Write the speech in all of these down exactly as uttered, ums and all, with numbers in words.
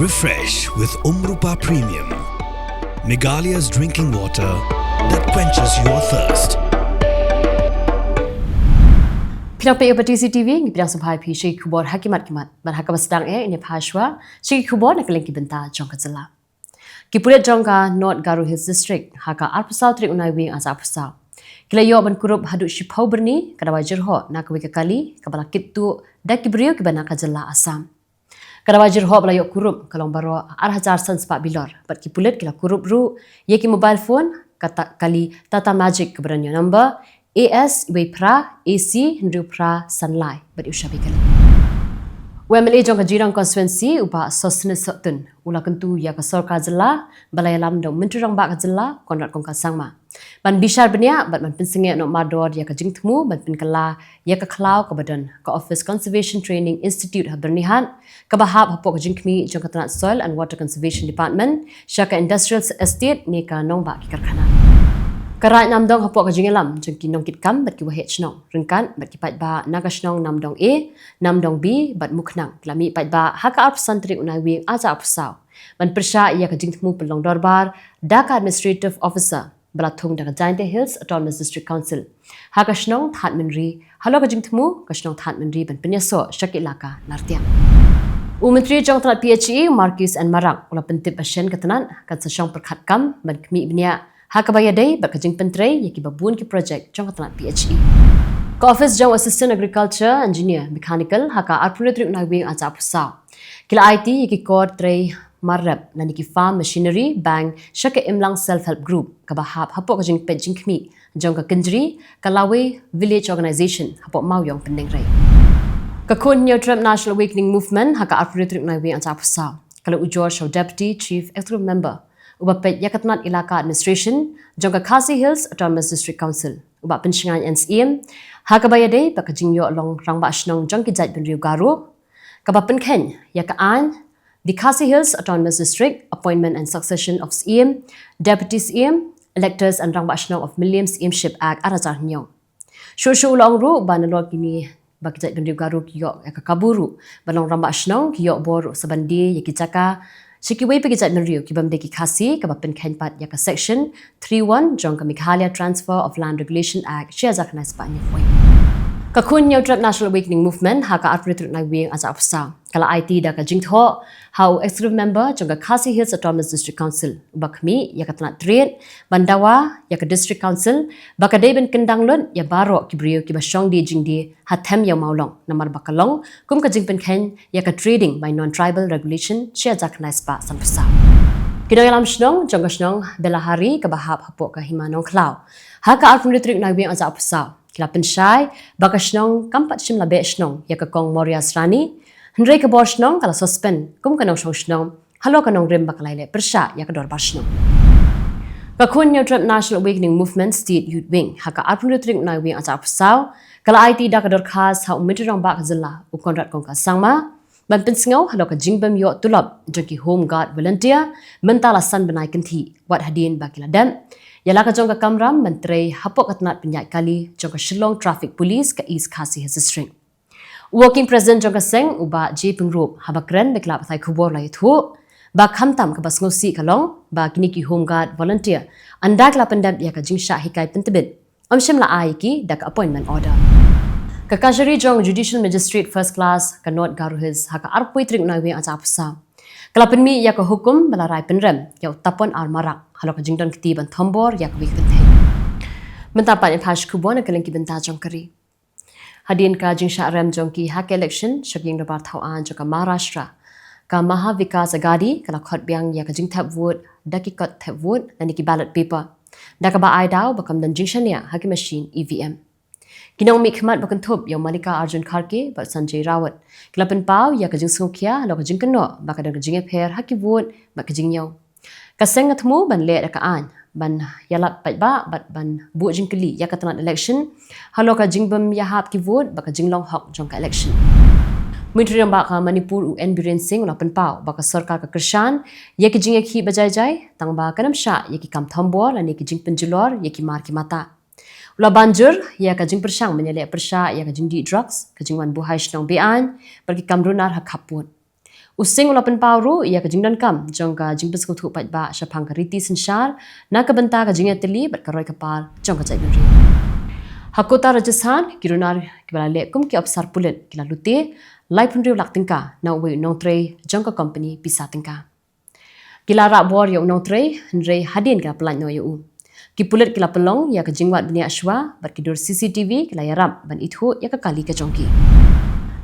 Refresh with Umrupa Premium, Meghalaya's drinking water that quenches your thirst. Phi nang peit ïa ka T C T V, ngi pdiang sngewbha ïa phi sha ki khubor ha ki mat ki mat. Bad ha kaba sdang eh, ngin ïa phai shuwa sha ki khubor na ka liang ki bynta jong ka jylla. Ki pulit jong ka North Garo Hills District ha ka arphew saw tarik u Naiwieng arhajar arphew saw ki la ïoh ban kurup haduh shiphew byrni ka dawai jyrhoh na kawei ka kali kaba la kit tuh da ki briew kiba na ka jylla Assam. Ka dawai jyrhoh ba la ïoh kurup ka long baroh ar hajar san spah bilor bad ki pulit ki la kurup ruh ïa ki mobile phone, ka ta-, kali Tata Magic kaba don ïa u number A S wei phra A C hynriew phra san lai bad ïa u shabi kali. U M L A jong ka Jirang constituency u Bah Sosthenes Sohtun u la kyntu ïa ka sorkar jylla ba la ïalam da u Myntri Rangbah ka jylla Conrad Kongkal Sangma ban bishar bniah bad ban pynsangeh noh mardor ïa ka jingthmu ban pynkylla ïa ka khlaw kaba don ka Office Conservation Training Institute ha Byrnihat, kaba hap hapoh ka jingkhmih jong ka tnat Soil and Water Conservation Department sha ka Industrial Estate ne ka nongbah ki karkhana. Ka Raid Namdong hapoh ka jingïalam jong ki nongkitkam bad ki waheh shnong ryngkat bad ki paidbah na ka shnong Namdong A, Namdong B bad Mukhnang ki la mih paidbah ha ka arphew san tarik u Naiwieng arhajar arphew saw ban pyrshah ïa ka jingthmu pynlong dorbar da ka Administrative Officer ba la thung da ka Jaintia Hills Autonomous District Council ha ka shnong Thadmynri, halor ka jingthmu ka shnong Thadmynri ban pynïasoh sha ki elaka Nartiang. U Myntri jong tnat P H E Marcuise N Marak u la pyntip ba shen ka tnat kan sa shong pyrkhat kam ban khmih bniah ha kaba ïadei bad ka jingpyntrei ïa kiba bun ki projek jong ka tnat P H E. Ka office jong Assistant Agriculture Engineer Mechanical ha ka arphew tarik u Naiwieng arhajar arphew saw ki la aiti ïa ki kor trei mar rep lane ki farm machinery bank sha ka Imlang Self Help Group kaba hap hapoh ka jingpeit jingkhmih jong ka Kynjri ka Lawei Village Organization hapoh Mawiong Pyndengrei. Ka Khun Hynñiewtrep National Awakening Movement ha ka arphew tarik u Naiwieng arhajar arphew saw ka la ujor sha u Deputy Chief Executive Member uba peit ïa ka tnat Elaka Administration jong ka Khasi Hills Autonomous District Council u Bah Pynshngaiñ N Syiem ha kaba ïadei bad ka jingïoh long rangbah shnong jong ki jaitbynriew Garo kaba pynkheiñ ïa ka aiñ The Khasi Hills Autonomous District Appointment and Succession of Syiem, Deputy Syiem, Electors and Rangbah Shnong of Mylliem Syiemship Act arhajar hynñiew. Shuh shuh u la ong ruh ba nalor kine ba ki jaitbynriew Garo ki ïoh ïa ka kabu ruh ban long rangbah shnong, ki ïoh bor ruh sa ban die ïa ki jaka sha kiwei pat ki jaitbynriew ki bym dei ki Khasi, kaba pynkheiñ pat ïa ka Section three one jong ka Meghalaya Transfer of Land Regulation Act shi hajar khyndai spah hynñiewphew wei. Ka Khun Hynñiewtrep National Awakening Movement ha ka arphew tarik u Naiwieng arhajar arphew saw ka la aiti da ka jingthoh ha u Executive Member jong ka Khasi Hills Autonomous District Council uba khmih ïa ka tnat trei ban dawa ïa ka District Council ba ka dei ban kyndang lut ïa baroh ki briew kiba shong die jingdie ha them ïa u mawlong namar ba ka long kum ka jingpynkheiñ ïa ka Trading by Non-Tribal Regulation shi hajar khyndai spah sanphew saw. Ki nongïalam shnong jong ka shnong Belahari kaba hap hapoh ka Hima Nongkhlaw ha ka arphew tarik u Naiwieng arhajar arphew saw ki la pynshai ba ka shnong kam pat shym la beh shnong ïa ka Kong Morias Rani, hynrei ka bor shnong ka la suspend kum ka nongshong shnong halor ka nongrim ba ka la ïaleh pyrshah ïa ka dorbar shnong. Ka Khun Hynñiewtrep National Awakening Movement State Youth Wing ha ka arphew tarik u Naiwieng arhajar arphew saw ka la aiti da ka dorkhas ha u Myntri Rangbah ka jylla u Conrad Kongkal Sangma ban pynsngew halor ka jingbym ïoh tulop jong ki Home Guard volunteer mynta la san bnai kynthih wat hadien ba ki la dep ïa la ka jong ka kamram ban trei hapoh ka tnat pynïaid kali jong ka Shillong Traffic Police ka East Khasi Hills District. U Working President jong ka seng u Bah J Pyngrope haba kren bad ki lad pathai khubor la ïathuh ba khamtam kaba sngewsih ka long ba kine ki Home Guard volunteer ynda ki la pyndep ïa ka jingshah hikai pyntbit ym shym la ai ïa ki da ka appointment order. Ka Kashari jong Judicial Magistrate First Class ka North Garo Hills ha ka arphew tarik u Naiwieng arhajar arphew saw ka la pynmih ïa ka hukum ba la rai pynrem ïa u Tapon R Marak halor ka jingdon kti ban thombor ïa kawei ka kynthei. Mynta pat ngin phai sha ki khubor na ka liang ki bynta jong ka ri. Hadien ka jingshah rem jong ki ha ka election sha ka ïing dorbar thaw aiñ jong ka Maharashtra, ka Maha Vikas Aghadi ka la khot biang ïa ka jingthep vote da ki kot thep vote lane ki ballot paper da kaba ai daw ba kam don jingshaniah ha ki machine E V M. Ki nongmihkhmat ba kynthup ïa u Mallikarjun Kharge bad Sanjay Raut ki la pynpaw ïa ka jingsngewkhia halor ka jingkynnoh ba ka don ka jingïapher ha ki vote bad ka jingñiew. Ka seng ka thmu ban leh da ka aiñ ban ïalap paidbah bad ban buh jingkylli ïa ka tnat election halor ka jingbym ïahap ki vote bad ka jinglong hok jong ka election. Myntri Rangbah ka Manipur u N Biren Singh u la pynpaw ba ka sorkar ka kyrshan ïa ki jingïakhih ba jai jai tang ba kan ym shah ïa ki kam thombor lane ki jingpynjulor ïa ki mar ki mata. U la ban jur ïa ka jingpyrshang ban ïaleh pyrshah ïa ka jingdih drugs, ka jingwan buhai shnong be-aiñ bad ki kam runar ha khappud. U Singh u la pynpaw ruh ïa ka jingdonkam jong ka jingpynsngewthuh paidbah shaphang ka riti synshar na ka bynta ka jingïatylli bad ka roi ka par jong ka jaitbynriew. Ha kota Rajasthan, ki runar kiba la leh kum ki ophisar pulit ki la lute laiphew hynriew lak tyngka na uwei u nongtrei jong ka kompani pisa tyngka. Ki la rah bor ïa u nongtrei, hynrei hadien ki la pyllait noh ïa u. Ki pulit ki la pynlong ïa ka jingwad bniah shuwa bad ki dur C C T V ki la ïarap ban ithuh ïa ka kali ka jong ki.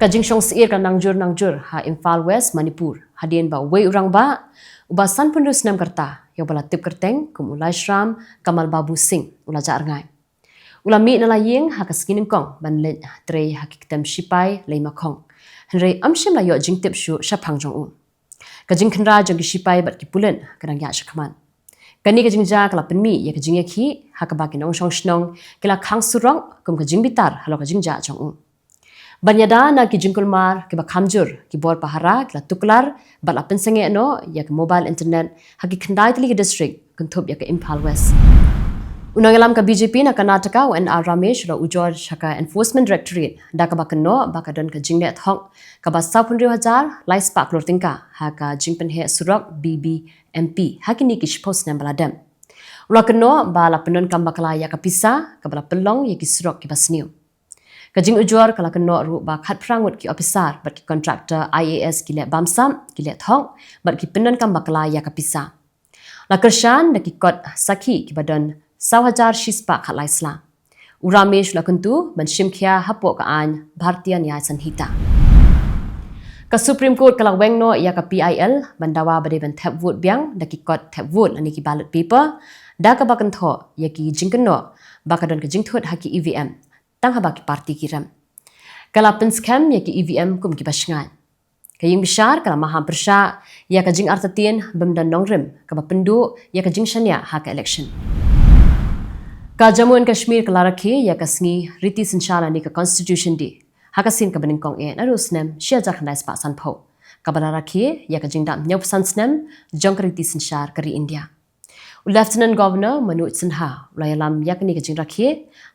Ka jingshong syier ka nangjur nangjur ha Imphal West, Manipur, hadien ba uwei u rangbah uba sanphew hynriew snem ka rta, ïa uba la tip kyrteng kum u Laishram Kamal Babu Singh, u la jah rngai. U la mih na la ïing ha ka sngi nyngkong ban leit trei ha ki kyntem shipai lei makhong, hynrei ym shym la ïoh jingtip shuh shaphang jong u. Ka jingkhynra jong ki shipai bad ki pulit ka dang ïaid shakhmat. Kane ka jingjia ka la pynmih ïa ka jingïakhih, ha kaba ki nongshong shnong ki la khang surok kum ka jingbitar halor ka jingjia jong u. Ban ïada na ki jingkulmar kiba kham jur, ki bor pahara ki la tuklar bad la pynsangeh noh ïa ka mobile internet ha ki khyndai tylli ki district, kynthup ïa ka Imphal West. U nongïalam ka B J P na Karnataka, u N R Ramesh, u la ujor sha ka Enforcement Directorate da kaba kynnoh ba ka don ka jingleh thok kaba sawphew hynriew hajar lai spah klur tyngka ha ka jingpynheh surok B B M P ha kine ki shiphew snem ba la dep. U la kynnoh ba la pyndonkam bakla ïa ka pisa kaba la pynlong ïa ki surok kiba sniew. Ka jingujor ka la kynnoh ruh ba khatphra ngut ki ophisar bad ki kontraktor I A S ki leh bamsap, ki leh thok bad ki pyndonkam bakla ïa ka pisa. La kyrshan da ki kot sakhi kiba don saw hajar shispah khatlai sla. U Ramesh u la kyntu ban shim khia hapoh ka aiñ Bharatiya Nyay Sanhita. Ka Supreme Court ka la weng noh ïa ka P I L ban dawa ba dei ban thep vote biang da ki kot thep vote lane ki ballot paper, da kaba kynthoh ïa ki jingkynnoh ba ka don ka jingthut ha ki E V M tang haba ki party ki rem. Ka la pynskhem ïa ki E V M kum kiba shngaiñ. Ka ïing bishar ka la maham pyrshah ïa ka jingartatien bym don nongrim kaba pynduh ïa ka jingshaniah ha ka election. Ka Jammu and Kashmir ka la rakhe ïa ka sngi riti synshar lane ka Constitution Day ha ka sien kaba nyngkong eh naduh u snem shi hajar khyndai spah sanphew, kaba la rakhe ïa ka jingdap hynñiewphew san snem jong ka riti synshar ka ri India. U Lieutenant Governor Manoj Sinha u la ïalam ïa kane ka jingrakhe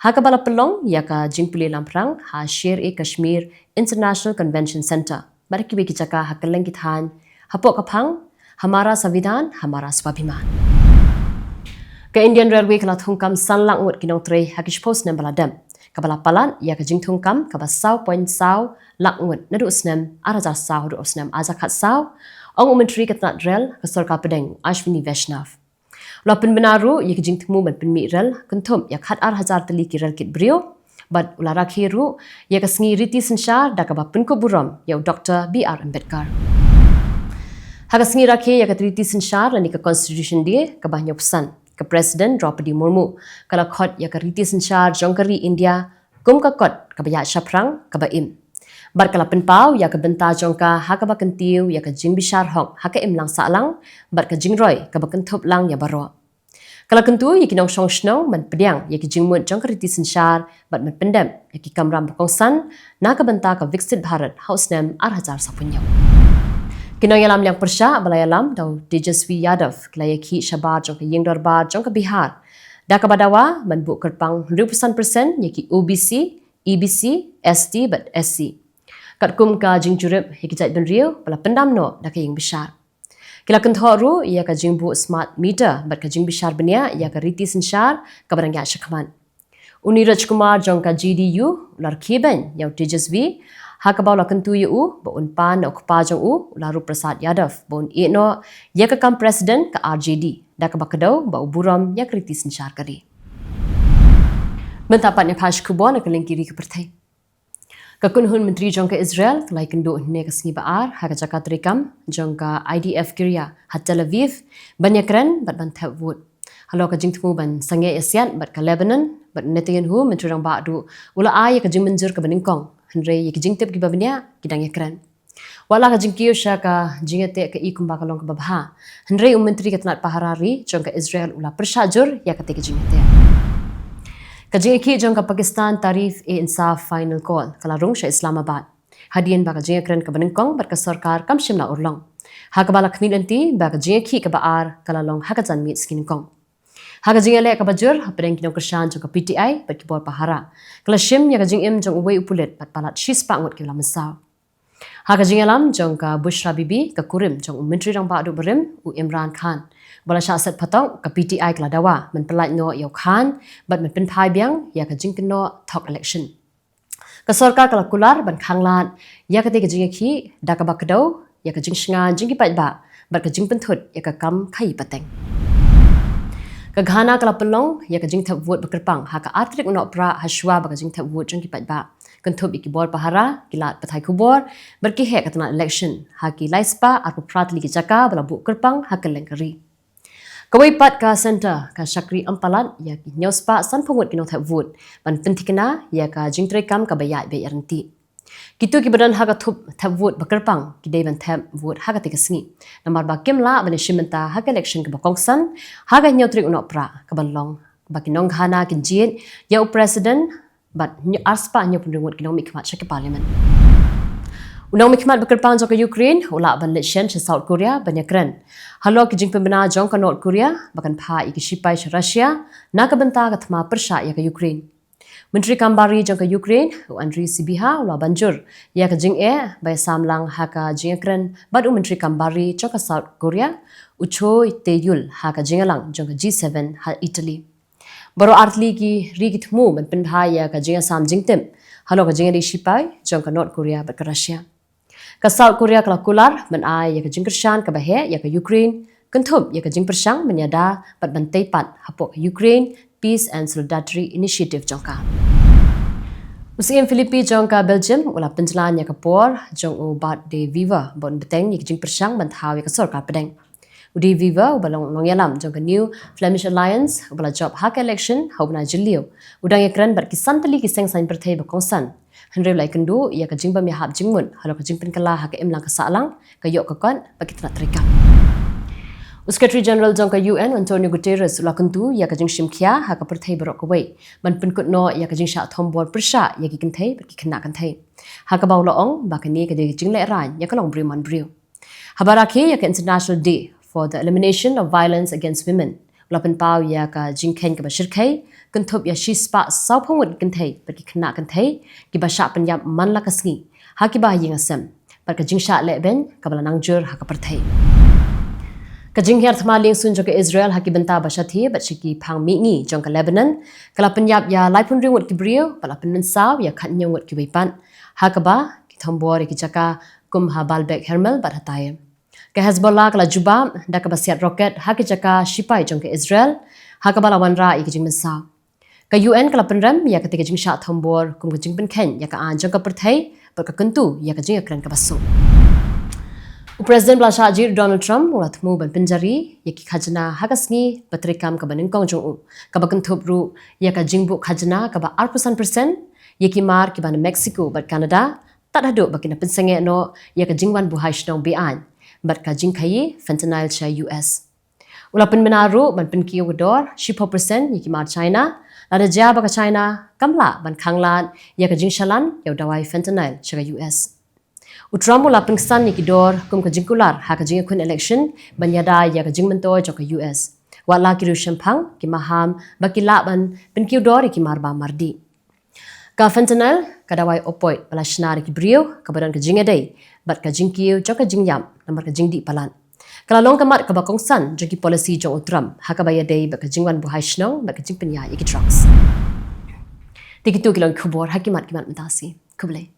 ha kaba la pynlong ïa ka jingpule lamphrang ha Sher-e-Kashmir International Convention Centre bad kiwei ki jaka ha kylleng ki thaiñ, hapoh ka phang Hamara Samvidhan Hamara Swabhiman. Ka Indian Railway ka la thungkam san lak ngut ki nongtrei ha ki shiphew snem ba la dep, kaba la palat ïa ka jingthungkam kaba saw point saw lak ngut naduh u snem ar hajar saw haduh u snem ar hajar khatsaw, ong u Myntri ka tnat rel ka Sorkar Pdeng, Ashwini Vaishnaw. U la pynbna ruh ïa ka jingthmu ban pynmih rel kynthup ïa khatar hajar tylli ki rel kit briew, bad u la rakhe ruh ïa ka sngi riti synshar da kaba pynkup burom ïa u Doktor B R Ambedkar. Ha ka sngi rakhe ïa ka riti synshar lane ka Constitution Day kaba hynñiewphew san, ka President Droupadi Murmu ka la khot ïa ka riti synshar jong ka ri India kum ka kot kaba ïaid shaphrang kaba im. Bad ka la pynpaw ïa ka bynta jong ka ha kaba kyntiew ïa ka jingbishar hok ha ka imlang sahlang bad ka jingroi kaba kynthup lang ïa baroh. Ka la kyntu ïa ki nongshong shnong ban pdiang ïa ki jingmut jong ka riti synshar bad ban pyndep ïa ki kamram ba kongsan na ka bynta ka Viksit Bharat ha u snem ar hajar sawphew hynñiew. Ki nongïalam liang pyrshah ba la ïalam da u Tejaswi Yadav ki la ïakhih shabar jong ka ïing dorbar jong ka Bihar da kaba dawa ban buh kyrpang hynriewphew san percent ïa ki O B C, E B C, S T bad S C, katkum ka jingjurip ïa ki jaitbynriew ba la pyndam noh da ka ïing bishar. Ki la kynthoh ruh ïa ka jingbuh smart meter bad ka jingbishar bniah ïa ka riti synshar kaba dang ïaid shakhmat. U Neeraj Kumar jong ka J D U u la rkhie beiñ ïa u Tejaswi ha kaba u la kyntu ïa u ba un pan na u kpa jong u, u Lalu Prasad Yadav, ba un ïeh noh ïa ka kam President ka R J D da kaba kdew ba u burom ïa ka riti synshar ka ri. Mynta pat ngin phai sha ki khubor na ka lyngkhuh ri ka pyrthei. Ka kynhun myntri jong ka Israel ka la ïakynduh hynne ka sngi ba ar ha ka jaka treikam jong ka I D F Kiryat ha Tel Aviv ban ïakren bad ban thep vote halor ka jingthmu ban sangeh ïasiat bad ka Lebanon, bad Netanyahu, Myntri Rangbah duh u la ai ïa ka jingmynjur kaba nyngkong, hynrei ïa ki jingtip kiba bniah ki dang ïakren. Wat la ka jingkiew sha ka jingïateh ka i kumba ka long kaba bha, hynrei u Myntri ka tnat pahara ri jong ka Israel u la pyrshah jur ïa katei ka jingïateh. Ka jingïakhih jong ka Pakistan Tehreek-e-Insaf Final Call ka la rung sha Islamabad, hadien ba ka jingïakren kaba nyngkong bad ka sorkar kam shym la urlong, ha kaba la khmih lynti ba ka jingïakhih kaba ar ka la long ha ka janmiet sngi nyngkong. Ha ka jingïaleh kaba jur hapdeng ki nongkyrshan jong ka P T I bad ki bor pahara, ka la shim ïa ka jingim jong uwei u pulit bad palat shispah ngut kiba la mynsaw. Ha ka jingïalam jong ka Bushra Bibi, ka kurim jong u Myntri Rangbah Duh Barim, u Imran Khan, ba la shah set patok, ka P T I ka la dawa ban pyllait noh ïa u Khan bad ban pynphai biang ïa ka jingkynnoh thok election. Ka sorkar ka la kular ban khanglad ïa katei ka jingïakhih da kaba kdew ïa ka jingshngaiñ jong ki paidbah bad ka jingpynthut ïa ka kam khaïi pateng. Ka Ghana ka la pynlong ïa ka jingthep vote ba kyrpang ha ka ar tarik u Nohprah, hashwa ba ka jingthep vote jong ki paidbah, kynthup ïa ki bor pahara, ki lad pathai khubor bad ki heh ka tnat election ha ki lai spah arphew phra tylli ki jaka ba la buh kyrpang ha kylleng ka ri. Kawei pat ka centre ka shakri ym palat ïa ki hynñiew spah sanphew ngut ki nongthep vote ban pynthikna ïa ka jingtreikam kaba ïaid beit ïaryntih. Kito kiba don ha ka thup thep vote ba kyrpang ki dei ban thep vote ha katei ka sngi, namar ba kim lah ban ïashim bynta ha ka election kaba kongsan ha ka hynñiew tarik u Nohprah, kaban long ba ki nong Ghana kin jied ïa u President bad hynñiew, ar spah hynñiewphew hynriew ngut ki nongmihkhmat sha ka Parliament. U nongmihkhmat ba kyrpang jong ka Ukraine u lah ban leit shen sha South Korea ban ïakren halor ki jingpynbna jong ka North Korea ba kan phah ïa ki shipai sha Russia na ka bynta ka thma pyrshah ïa ka Ukraine. Myntri Kam Bar Ri jong ka Ukraine, u Andriy Sybiha, u la ban jur ïa ka jingeh ba ïasam lang ha ka jingïakren bad u Myntri Kam Bar Ri jong ka South Korea, u Choi Tae-yul, ha ka jingïalang jong ka G seven ha Italy. Baroh ar tylli ki ri ki thmu ban pynbha ïa ka jingïasam jingtip halor ka jingïadei shipai jong ka North Korea bad ka Russia. Ka South Korea ka la kular ban ai ïa ka jingkyrshan kaba heh ïa ka Ukraine, kynthup ïa ka jingpyrshang ban ïada bad ban tei pat hapoh ka Ukraine Peace and Solidarity Initiative jong ka. U Syiem Philippe jong ka Belgium u la pynjlan ïa ka por jong u Bart De Wever ban bteng ïa ka jingpyrshang ban thaw ïa ka sorkar pdeng. U De Wever, uba long nongïalam jong ka New Flemish Alliance, uba la jop ha ka election ha u bnai Jylliew, u dang ïakren bad ki san tylli ki seng saiñ pyrthei ba kongsan, hynrei u la ïakynduh ïa ka jingbym ïahap jingmut halor ka jingpynkylla ha ka imlang ka sahlang, ka ïoh ka kot bad ki tnat treikam. U Secretary General jong ka U N, Antonio Guterres, u la kyntu ïa ka jingshim khia ha ka pyrthei baroh kawei ban pynkut noh ïa ka jingshah thombor pyrshah ïa ki kynthei bad ki khynnah kynthei, ha kaba u la ong ba kane ka dei ka jinglehrain ïa ka longbriew manbriew. Haba rakhe ïa ka International Day for the Elimination of Violence Against Women, u la pynpaw ïa ka jingkheiñ kaba shyrkhei, kynthup ïa shispah sawphew ngut ki kynthei bad ki khynnah kynthei kiba shah pynïap man la ka sngi ha kiba ha ïing ha sem, bad ka jingshah lehbeiñ kaba la nang jur ha ka pyrthei. Ka jinghiar thma liengsuiñ jong ka Israel ha ki bynta ba shathie bad sha ki phang mihngi jong ka Lebanon ka la pynïap ïa laiphew hynriew ngut ki briew bad la pynmynsaw ïa khathynñiew ngut kiwei pat, ha kaba ki thombor ïa ki jaka kum ha Baalbek Hermel bad ha Tyre. Ka Hezbollah ka la jubab da kaba siat rocket ha ki jaka shipai jong ka Israel, ha kaba la wanrah ïa ki jingmynsaw. Ka U N ka la pynrem ïa katei ka jingshah thombor kum ka jingpynkheiñ ïa ka aiñ jong ka pyrthei bad ka kyntu ïa ka jingïakren kaba suk. U President ba la shah jied, Donald Trump, u la thmu ban pynjari ïa ki khajna ha ka sngi ba treikam kaba nyngkong jong u, kaba kynthup ruh ïa ka jingbuh khajna kaba arphew san percent ïa ki mar kiba na Mexico bad Canada, tad haduh ba kin pynsangeh noh ïa ka jingwan buhai shnong be-aiñ bad ka jingkhaïi fentanyl sha U S. U la pynbna ruh ban pynkiew ka dor shiphew percent ïa ki mar China, lada jia ba ka China kam lah ban khanglad ïa ka jingshalan ïa u dawai fentanyl sha ka U S. U Trump u la pynksan ïa ki dor kum ka jingkular ha ka jingïakhun election ban ïada ïa ka jingmyntoi jong ka U S, wat la ki riewshemphang ki maham ba ki lah ban pynkiew dor ïa ki mar bam mardih. Ka fentanyl, ka dawai opioid ba la shna da ki briew, kaba don ka jingïadei bad ka jingkiew jong ka jingïap namar ka jingdih palat, ka la long ka mat kaba kongsan jong ki policy jong u Trump ha kaba ïadei bad ka jingwan buhai shnong bad ka jingpynïaid ïa ki drugs. Te kito ki long ki khubor ha ki mat ki mat mynta shi. Khublei.